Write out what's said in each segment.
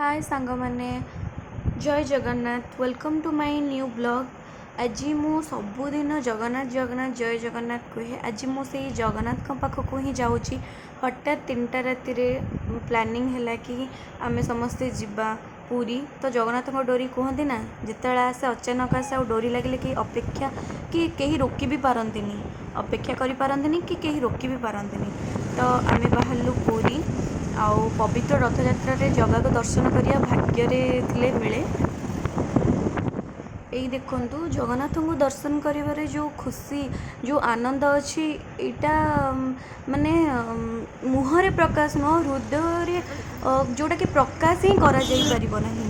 ହାଏ ସାଙ୍ଗମାନେ, ଜୟ Jagannath. Welcome to my new vlog. ଆଜି ମୁଁ ସବୁଦିନ ଜଗନ୍ନାଥ ଜଗନ୍ନାଥ ଜୟ ଜଗନ୍ନାଥ କୁହେ। ଆଜି ମୁଁ ସେଇ ଜଗନ୍ନାଥଙ୍କ ପାଖକୁ ହିଁ ଯାଉଛି। ହଠାତ୍ 3ଟା ରାତିରେ ପ୍ଲାନିଂ ହେଲା କି ଆମେ ସମସ୍ତେ ଯିବା ପୁରୀ। ତ ଜଗନ୍ନାଥଙ୍କ ଡୋରି କୁହନ୍ତି ନା, ଯେତେବେଳେ ଆସେ ଅଚାନକ ଆସେ। ଆଉ ଡୋରି ଲାଗିଲେ କେହି ଅପେକ୍ଷା କି କେହି ରୋକି ବି ପାରନ୍ତିନି, ଅପେକ୍ଷା କରିପାରନ୍ତିନି କି କେହି ରୋକି ବି ପାରନ୍ତିନି। ତ ଆମେ ବାହାରିଲୁ ପୁରୀ। ଆଉ ପବିତ୍ର ରଥଯାତ୍ରାରେ ଜଗାକୁ ଦର୍ଶନ କରିବା ଭାଗ୍ୟରେ ଥିଲେ ମିଳେ। ଏଇ ଦେଖନ୍ତୁ, ଜଗନ୍ନାଥଙ୍କୁ ଦର୍ଶନ କରିବାରେ ଯେଉଁ ଖୁସି, ଯେଉଁ ଆନନ୍ଦ ଅଛି, ଏଇଟା ମାନେ ମୁହଁରେ ପ୍ରକାଶ ନୁହଁ, ହୃଦୟରେ ଯେଉଁଟାକି ପ୍ରକାଶ ହିଁ କରାଯାଇପାରିବ ନାହିଁ।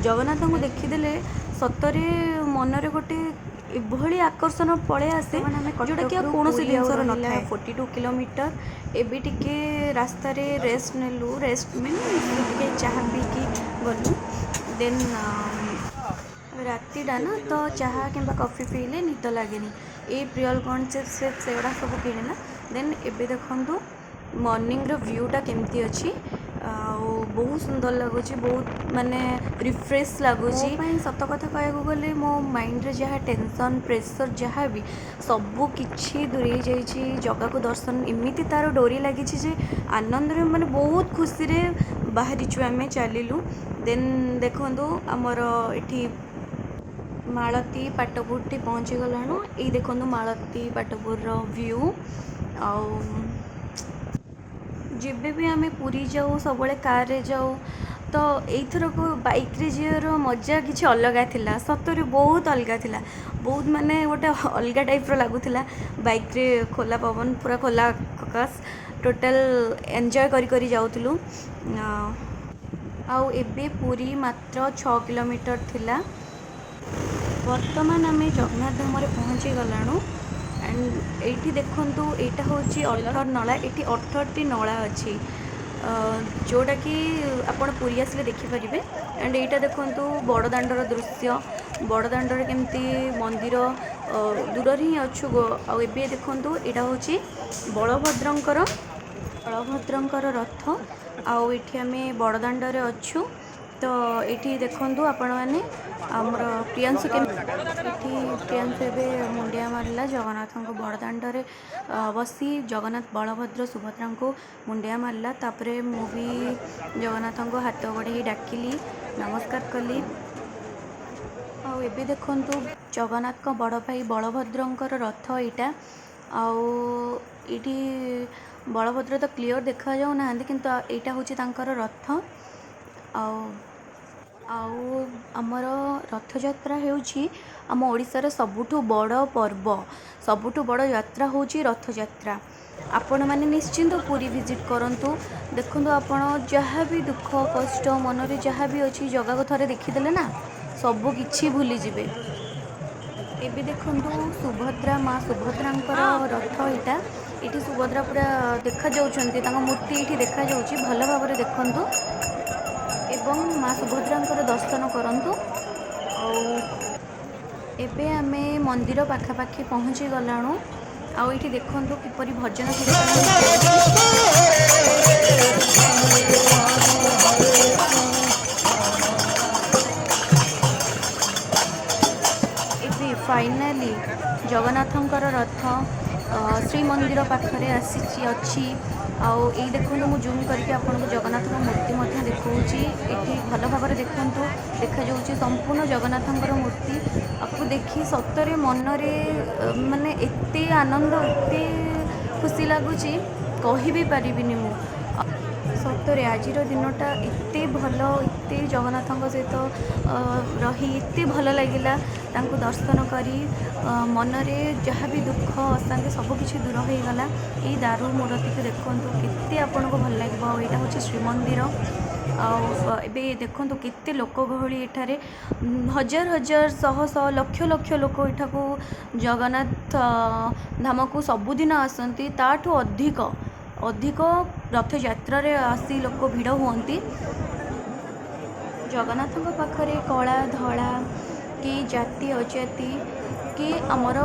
ଜଗନ୍ନାଥଙ୍କୁ ଦେଖିଦେଲେ ସତରେ ମନରେ ଗୋଟେ ଏଭଳି ଆକର୍ଷଣ ପଳେଇ ଆସେ, ଆମେ ଯେଉଁଟାକି ଆଉ କଟକରୁ କୌଣସି ପୁରୀ ଆଉ ଜିନିଷର ରହିଲା ନଥାଏ। 42 କିଲୋମିଟର। ଏବେ ଟିକେ ରାସ୍ତାରେ ରେଷ୍ଟ ନେଲୁ। ରେଷ୍ଟ ମିନ୍ ଟିକେ ଚାହା ପିଇକି ଗଲୁ। ଦେନ୍ ରାତିଟା ନା, ତ ଚାହା କିମ୍ବା କଫି ପିଇଲେ ନିଦ ଲାଗେନି। ଏଇ ପ୍ରିୟଲ କ'ଣ ଚିପ୍ସ ଫିପ୍ସ ସେଗୁଡ଼ା ସବୁ କିଣିଲା। ଦେନ୍ ଏବେ ଦେଖନ୍ତୁ ମର୍ଣ୍ଣିଂର ଭ୍ୟୁଟା କେମିତି ଅଛି। ଆଉ ବହୁତ ସୁନ୍ଦର ଲାଗୁଛି, ବହୁତ ମାନେ ରିଫ୍ରେଶ୍ ଲାଗୁଛି। ମୋ ପାଇଁ ସତ କଥା କହିବାକୁ ଗଲେ ମୋ ମାଇଣ୍ଡରେ ଯାହା ଟେନସନ୍, ପ୍ରେସର୍ ଯାହା ବି ସବୁ କିଛି ଦୂରେଇ ଯାଇଛି ଜଗାକୁ ଦର୍ଶନ। ଏମିତି ତାର ଡୋରି ଲାଗିଛି ଯେ ଆନନ୍ଦରେ, ମାନେ ବହୁତ ଖୁସିରେ ବାହାରିଛୁ ଆମେ, ଚାଲିଲୁ। ଦେନ୍ ଦେଖନ୍ତୁ, ଆମର ଏଠି ମାଳତୀ ପାଟପୁରଠି ପହଞ୍ଚିଗଲାଣୁ। ଏଇ ଦେଖନ୍ତୁ ମାଳତୀ ପାଟପୁରର ଭ୍ୟୁ। ଆଉ ଯେବେ ବି ଆମେ ପୁରୀ ଯାଉ, ସବୁବେଳେ କାରରେ ଯାଉ। ତ ଏଇଥରକ ବାଇକ୍ରେ ଯିବାର ମଜା କିଛି ଅଲଗା ଥିଲା। ସତରେ ବହୁତ ଅଲଗା ଥିଲା, ବହୁତ ମାନେ ଗୋଟେ ଅଲଗା ଟାଇପ୍ର ଲାଗୁଥିଲା। ବାଇକ୍ରେ ଖୋଲା ପବନ, ପୁରା ଖୋଲା ଆକାଶ, ଟୋଟାଲ୍ ଏନ୍ଜୟ କରି କରି ଯାଉଥିଲୁ। ଆଉ ଏବେ ପୁରୀ ମାତ୍ର 6 କିଲୋମିଟର ଥିଲା। ବର୍ତ୍ତମାନ ଆମେ ଜଗନ୍ନାଥ ଧାମରେ ପହଞ୍ଚି ଗଲାଣୁ। ଆଣ୍ଡ ଏଇଠି ଦେଖନ୍ତୁ, ଏଇଟା ହେଉଛି 18 ନଳା। ଏଠି 18ଟି ନଳା ଅଛି, ଯେଉଁଟାକି ଆପଣ ପୁରୀ ଆସିଲେ ଦେଖିପାରିବେ। ଆଣ୍ଡ ଏଇଟା ଦେଖନ୍ତୁ ବଡ଼ ଦାଣ୍ଡର ଦୃଶ୍ୟ। ବଡ଼ ଦାଣ୍ଡରେ କେମିତି ମନ୍ଦିର ଦୂରରେ ହିଁ ଅଛୁ। ଆଉ ଏବେ ଦେଖନ୍ତୁ, ଏଇଟା ହେଉଛି ବଳଭଦ୍ରଙ୍କର ରଥ। ଆଉ ଏଠି ଆମେ ବଡ଼ ଦାଣ୍ଡରେ ଅଛୁ। ତ ଏଇଠି ଦେଖନ୍ତୁ ଆପଣମାନେ, ଆମର ପ୍ରିୟାଂଶୁ କେମିତି, ଏଠି ପ୍ରିୟାଂଶୁ ଏବେ ମୁଣ୍ଡିଆ ମାରିଲା ଜଗନ୍ନାଥଙ୍କୁ। ବଡ଼ଦାଣ୍ଡରେ ବସି ଜଗନ୍ନାଥ, ବଳଭଦ୍ର, ସୁଭଦ୍ରାଙ୍କୁ ମୁଣ୍ଡିଆ ମାରିଲା। ତାପରେ ମୁଁ ବି ଜଗନ୍ନାଥଙ୍କୁ ହାତ ବଢ଼େଇ ଡାକିଲି, ନମସ୍କାର କଲି। ଆଉ ଏବେ ଦେଖନ୍ତୁ ଜଗନ୍ନାଥଙ୍କ ବଡ଼ ଭାଇ ବଳଭଦ୍ରଙ୍କର ରଥ ଏଇଟା। ଆଉ ଏଇଠି ବଳଭଦ୍ର ତ କ୍ଲିଅର୍ ଦେଖାଯାଉନାହାନ୍ତି, କିନ୍ତୁ ଏଇଟା ହେଉଛି ତାଙ୍କର ରଥ। ଆଉ ଆମର ରଥଯାତ୍ରା ହେଉଛି ଆମ ଓଡ଼ିଶାର ସବୁଠୁ ବଡ଼ ପର୍ବ। ସବୁଠୁ ବଡ଼ ଯାତ୍ରା ହେଉଛି ରଥଯାତ୍ରା। ଆପଣମାନେ ନିଶ୍ଚିନ୍ତ ପୁରୀ ଭିଜିଟ୍ କରନ୍ତୁ। ଦେଖନ୍ତୁ, ଆପଣ ଯାହା ବି ଦୁଃଖ କଷ୍ଟ ମନରେ ଯାହା ବି ଅଛି, ଜଗାକୁ ଥରେ ଦେଖିଦେଲେ ନା ସବୁ କିଛି ଭୁଲିଯିବେ। ଏବେ ଦେଖନ୍ତୁ ସୁଭଦ୍ରା, ମା ସୁଭଦ୍ରାଙ୍କର ରଥ ଏଇଟା। ଏଇଠି ସୁଭଦ୍ରା ପୁରା ଦେଖାଯାଉଛନ୍ତି, ତାଙ୍କ ମୂର୍ତ୍ତି ଏଇଠି ଦେଖାଯାଉଛି। ଭଲ ଭାବରେ ଦେଖନ୍ତୁ ଏବଂ ମା ସୁଭଦ୍ରାଙ୍କର ଦର୍ଶନ କରନ୍ତୁ। ଆଉ ଏବେ ଆମେ ମନ୍ଦିର ପାଖାପାଖି ପହଞ୍ଚି ଗଲାଣୁ। ଆଉ ଏଇଠି ଦେଖନ୍ତୁ କିପରି ଭଜନ କୀର୍ତ୍ତନ ଚାଲିଛି। ଏବେ ଫାଇନାଲି ଜଗନ୍ନାଥଙ୍କର ରଥ ଶ୍ରୀମନ୍ଦିର ପାଖରେ ଆସିଛି ଅଛି। ଆଉ ଏଇ ଦେଖନ୍ତୁ, ମୁଁ ଜୁମ୍ କରିକି ଆପଣଙ୍କୁ ଜଗନ୍ନାଥଙ୍କ ମୂର୍ତ୍ତି ମଧ୍ୟ ଦେଖାଉଛି। ଏଠି ଭଲ ଭାବରେ ଦେଖନ୍ତୁ, ଦେଖାଯାଉଛି ସମ୍ପୂର୍ଣ୍ଣ ଜଗନ୍ନାଥଙ୍କର ମୂର୍ତ୍ତି। ଆକୁ ଦେଖି ସତରେ ମନରେ ମାନେ ଏତେ ଆନନ୍ଦ, ଏତେ ଖୁସି ଲାଗୁଛି, କହି ବି ପାରିବିନି ମୁଁ। ସତରେ ଆଜିର ଦିନଟା ଏତେ ଭଲ, ଏତେ ଜଗନ୍ନାଥଙ୍କ ସହିତ ରହି ଏତେ ଭଲ ଲାଗିଲା। ତାଙ୍କୁ ଦର୍ଶନ କରି ମନରେ ଯାହା ବି ଦୁଃଖ ଅଶାନ୍ତି ସବୁ କିଛି ଦୂର ହୋଇଗଲା। ଏଇ ଦାରୁ ମୂରତିକୁ ଦେଖନ୍ତୁ, କେତେ ଆପଣଙ୍କୁ ଭଲ ଲାଗିବ। ଆଉ ଏଇଟା ହେଉଛି ଶ୍ରୀମନ୍ଦିର। ଆଉ ଏବେ ଦେଖନ୍ତୁ କେତେ ଲୋକ ଗହଳି ଏଠାରେ। ହଜାର ହଜାର, ଶହ ଶହ, ଲକ୍ଷ ଲକ୍ଷ ଲୋକ ଏଠାକୁ ଜଗନ୍ନାଥ ଧାମକୁ ସବୁଦିନ ଆସନ୍ତି। ତାଠୁ ଅଧିକ ଅଧିକ ରଥଯାତ୍ରାରେ ଆସି ଲୋକ ଭିଡ଼ ହୁଅନ୍ତି। ଜଗନ୍ନାଥଙ୍କ ପାଖରେ କଳା ଧଳା କି ଜାତି ଅଜାତି କି ଆମର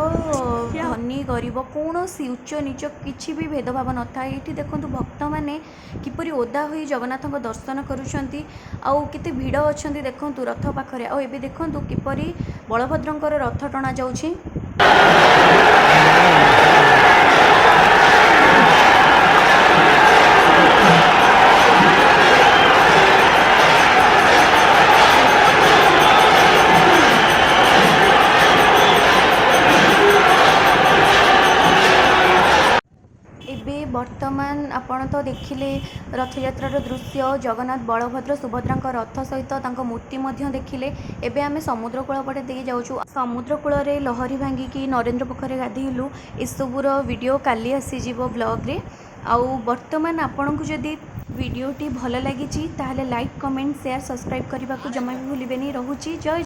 ଧନୀ ଗରିବ କୌଣସି ଉଚ୍ଚ ନୀଚ କିଛି ବି ଭେଦଭାବ ନଥାଏ। ଏଇଠି ଦେଖନ୍ତୁ ଭକ୍ତମାନେ କିପରି ଓଦା ହୋଇ ଜଗନ୍ନାଥଙ୍କ ଦର୍ଶନ କରୁଛନ୍ତି ଆଉ କେତେ ଭିଡ଼ ଅଛନ୍ତି ଦେଖନ୍ତୁ ରଥ ପାଖରେ। ଆଉ ଏବେ ଦେଖନ୍ତୁ କିପରି ବଳଭଦ୍ରଙ୍କର ରଥ ଟଣା ଯାଉଛି। ଏବେ ବର୍ତ୍ତମାନ ଆପଣ ତ ଦେଖିଲେ ରଥଯାତ୍ରାର ଦୃଶ୍ୟ, ଜଗନ୍ନାଥ, ବଳଭଦ୍ର, ସୁଭଦ୍ରାଙ୍କ ରଥ ସହିତ ତାଙ୍କ ମୂର୍ତ୍ତି ମଧ୍ୟ ଦେଖିଲେ। ଏବେ ଆମେ ସମୁଦ୍ର କୂଳ ପଟେ ଦେଇ ଯାଉଛୁ। ସମୁଦ୍ର କୂଳରେ ଲହରୀ ଭାଙ୍ଗିକି ନରେନ୍ଦ୍ର ପୋଖରୀରେ ଗାଧେଇଲୁ, ଏସବୁର ଭିଡ଼ିଓ କାଲି ଆସିଯିବ ବ୍ଲଗ୍ରେ। ଆଉ ବର୍ତ୍ତମାନ ଆପଣଙ୍କୁ ଯଦି ଭିଡ଼ିଓଟି ଭଲ ଲାଗିଛି, ତାହେଲେ ଲାଇକ୍, କମେଣ୍ଟ, ସେୟାର, ସବସ୍କ୍ରାଇବ୍ କରିବାକୁ ଜମା ବି ଭୁଲିବେନି। ରହୁଛି, ଜୟ